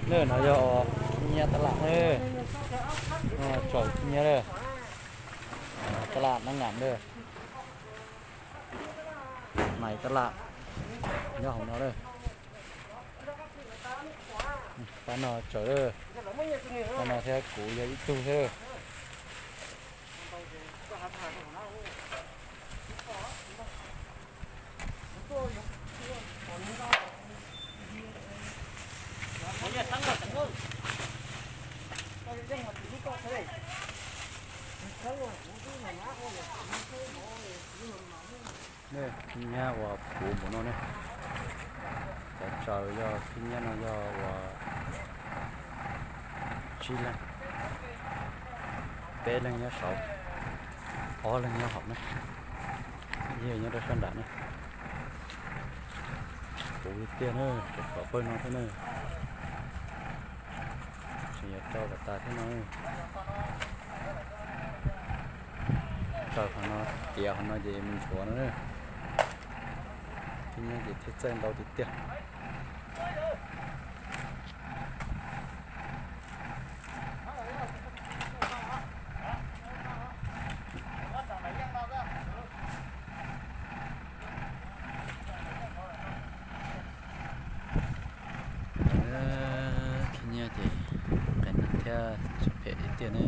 Nws no yog khib nyiab tab lam na, tsom khib nyiab lawm, tab lam nab ngam lawm, nais tab lam nyob hauv no lawm. Pab no tsaws lawm, pab no thiab kuv yog ib tug thiab lawm. Nej, khib nyiab uas puv npaum no ne, cov tsaws yog khib nyiab no yog uas tsib leeg, peb leeg nyob saud, ob leeg nyob hauv na, ib leeg nyob rau sab nram na. Puv tiag tiag na, cov pawg no thiab na, tseem yuav rau kom tas thiab no. Tsaws qhov no, tiav qhov no ces mus ntxuav no na. Khib nyiab ces thiaj txawj ntau tiag tiag. Khib nyiab ces qias neeg thiab tsis phem tiag tiag ne.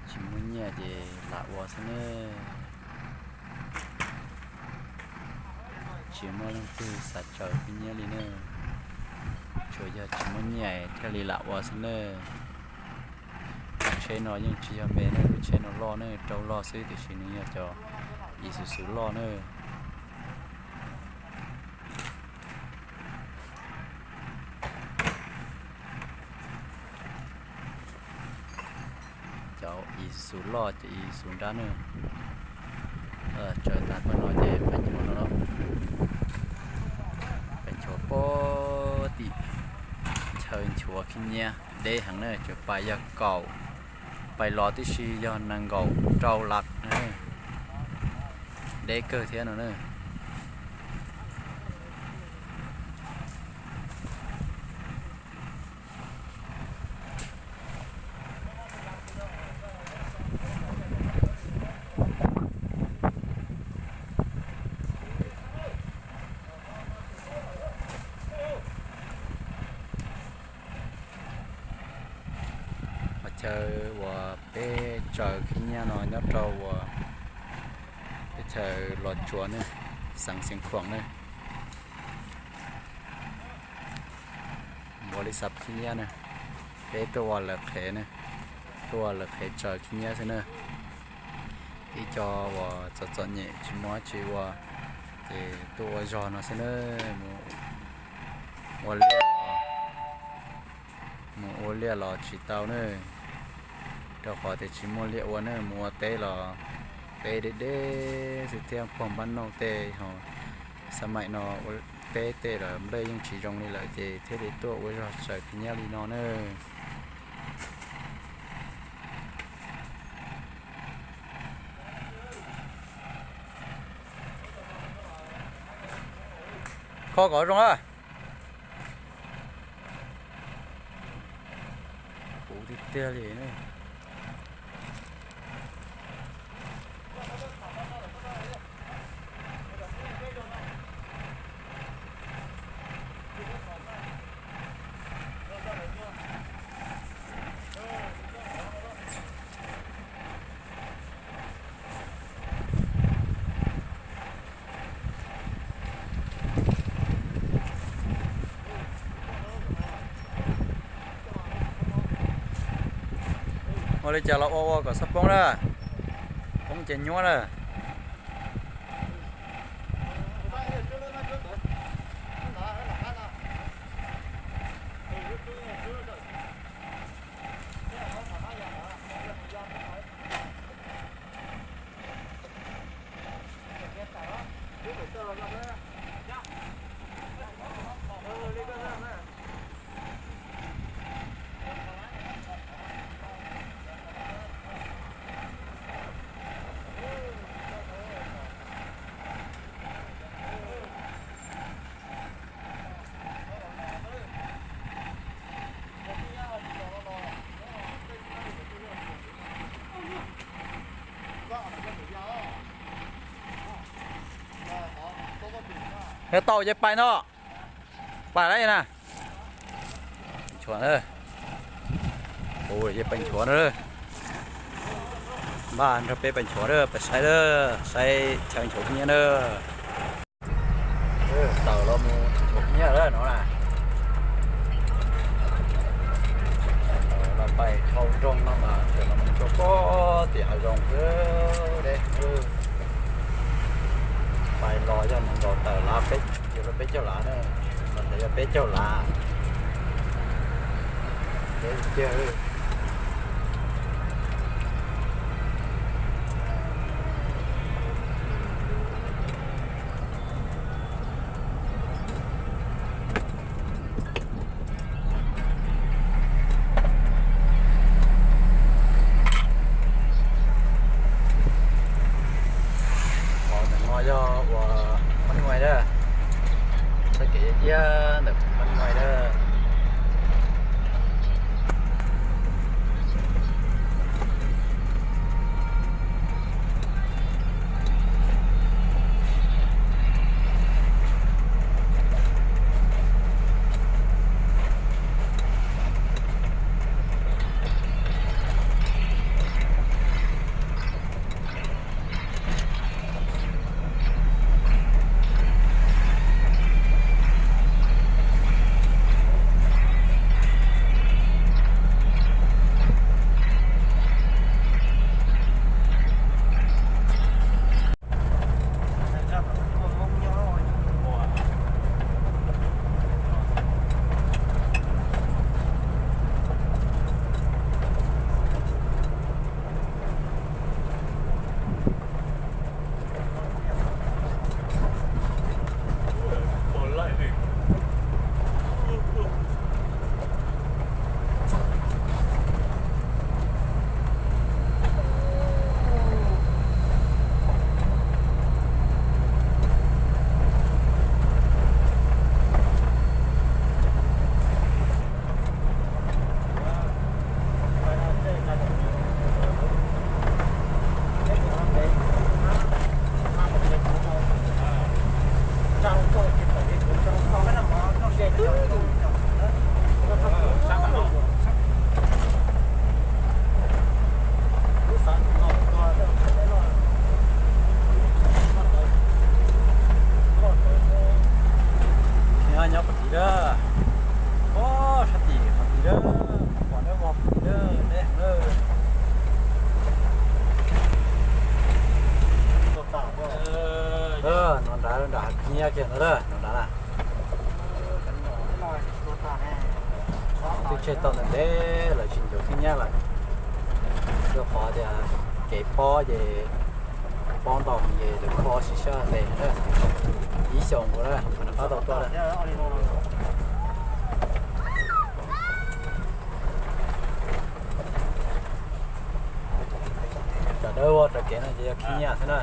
Tsis muaj nyiaj ces lam ua xwb ne. Tsis muaj leej twg xav tsaws khib nyiab li ne. Tsuas yog tsis muaj nyiaj thiaj li lam ua xwb ne. Lub tsheb no yeej tsis yog me ne, lub tsheb no loj ne, rau loj xwb tiam sis nws yog cov Isuzu loj ne. Cov Isuzu loj, cov Isuzu nrab ne. Tsaws tas pawg no ces pais nchuav no, pais nchuav pem tim chaw nchuav khib nyiab deb heev na, tsuas pais yog kaum, pais los tib si yog nees nkaum rau lab na, deb kawg thiab no na. Qhov chaw uas peb tsaws khib nyiab no nyob rau uas teb chaws Los Tsuas ne, xeev Xeev Khuam ne. Npua li xav khib nyiab ne, peb tuaj ua lawv qhev ne, tuaj ua lawv qhev tsaws khib nyiab xwb na. Ib co uas txom txom nyem tsis muaj dab tsi ua, ces tuaj ua zog no xwb na. Mus ua liaj los, mus ua liaj los tsis tau ne, rau qhov tias tsis muaj liaj ua ne. Mus ua teb los teb deb deb xwb thiab pog npab nauj tej ho, xab maim no ua teb tej los nplej yeej tsis zoo li lawm ces thiaj li tuaj ua zog tsaws khib nyiab li no na. Kho kom zoo a. Puv tiag tiag li. Ua li cas los ua ua kom txhob poob na, poob ces nyuab na. Yog tau ces pais no, pais lawm na. Nchuav na, ua ces pais nchuav na. Npaj nrog peb pais nchuav na, pais saib na, saib chaw nchuav khib nyiab na. Tawm los mus nchuav khib nyiab lawm no na. Los pais dhau nroog no mas tawm los mus rau pem tim hav zoov xwb deb. Pais los yog nees nkaum tawm lav, peb, yog peb caug lav na, los ntawd yog peb caug lav. Deb tiag. Qhov ntawm no yog uas Mab Nuai na, txoj kev iab ntawm Mab Nuai na. Nyob qhov tid a, o, sab tim qhov tid a, pom dawb vog qhov tid a, deb heev lawm. No nrad, nram hav khib nyiab kiag ntawd na, no nrad na. Twb tseg tau ntev ntev lawm tsis nchuav khib nyiab lawm, rau qhov tias kev pob ces pob ntau ces lawv kho sib sab ntes na, ib xyoos nkaus na mas nws pab tau tuaj na. Cov dawb vog raws kev no ces yog khib nyiab xwb na.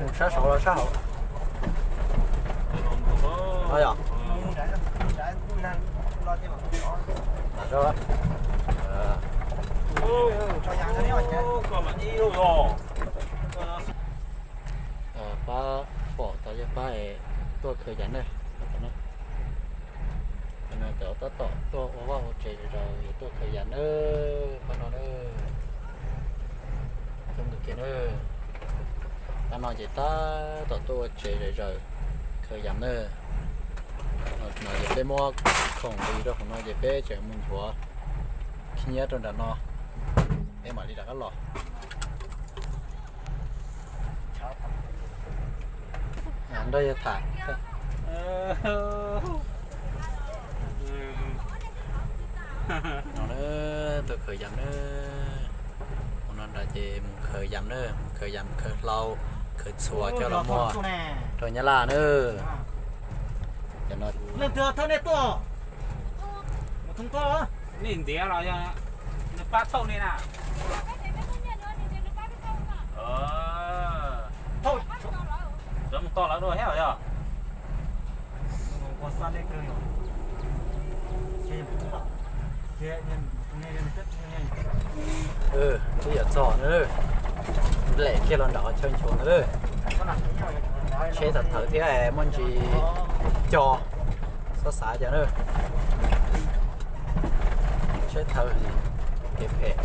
Mus sab saud los sab hauv? No yog. Pab pom tau yog pab tuaj khaws yas na. Cov no cov tab tom tuaj ua vaj ua tsev zom zaws yuav tuaj khaws yas na, pab no na. Coob kawg kiag na. Pab no ces tab tom tuaj ua tsev zom zaws khaws yas na. No ces peb muab khoom nqis rau hauv no ces peb tseem mus nchuav khib nyiab rau nram no, peb mam li rov qab los. Nrog yawg tham. No na, tuaj khaws yas na. Mus no nrad ces mus khaws yas na, mus khaws yas, mus khaws hlau, khaws txhuas coj los muag rau Nyab Laj na. Leej twg thawj nej tuaj? Nej ntiav los yog nej Pab thauj li na. Cov mus toj lawv dua thiab yog. Twb yuav txog na, nplem kiag los nram qhov chaw nchuav na. Tsheb tawv tawv thiab muaj ntsis cog, txhob xav cas na. Tsheb tawv kev phem.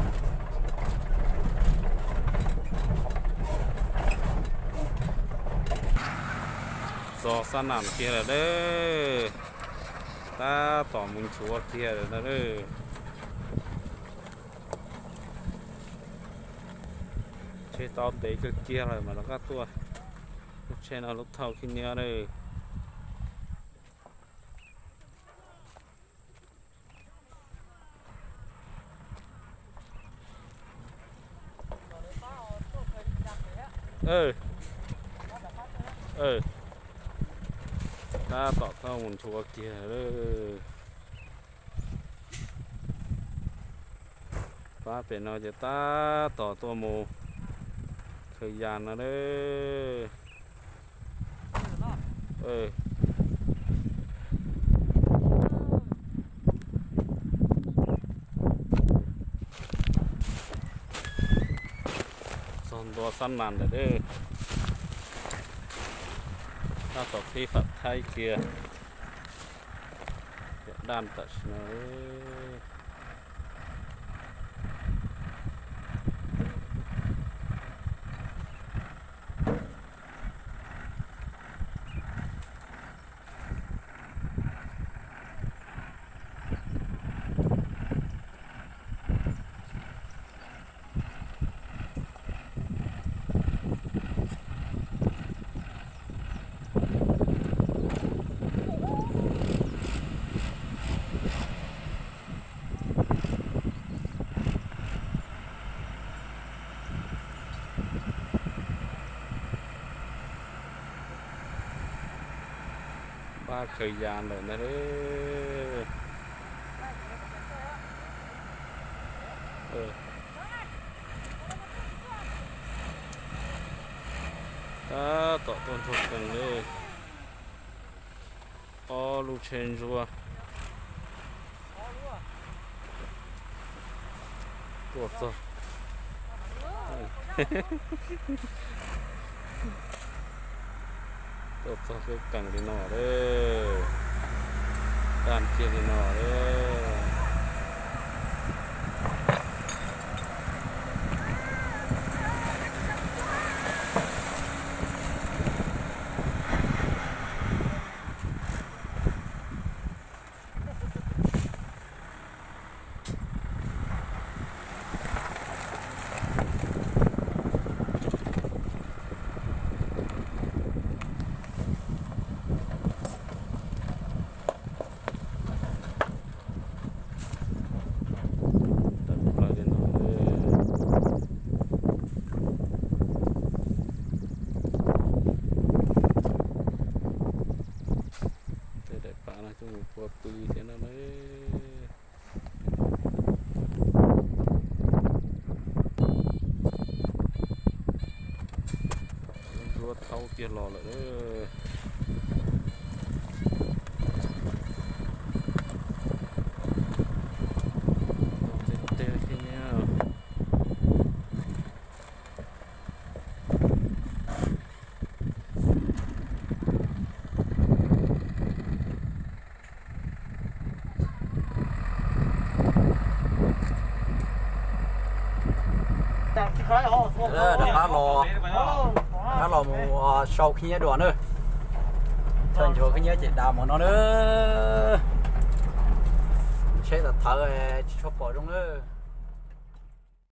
Txog Xab Nas kiag lawm lawm, tab tom mus nchuav kiag lawm no lawm. Tsheb tau ntev kawg kiag lawm mas rov qab tuaj. Lub tsheb no lub thauj khib nyiab lawm. Tab tom thauj mus nchuav kiag lawm. Pab pem no ces tab tom tuaj mus khaws yas no lawm. Txog ntua Xab Nas lawm, tab tom qhib fam thaib kiag, cov daj tam sim no. Pab khaws yas ntawm ntag. Tab tom tuaj ntsuag qees li. Ob lub tsheb ntsuag tuaj txog, tuaj txog peb qees li no lawm, daj kiag li no lawm. Tawm plaws li no. Tej daim pam no coj mus pua pw thiab no na. Ntsuab thaub tiag los lawm. Tej teg thiab nyiab. Rov qab los, rov qab los mus sau khib nyiab dua na. Txog nchuav khib nyiab ces dav mus no na. Tsheb tawv tawv tsis tshua pom zoo na.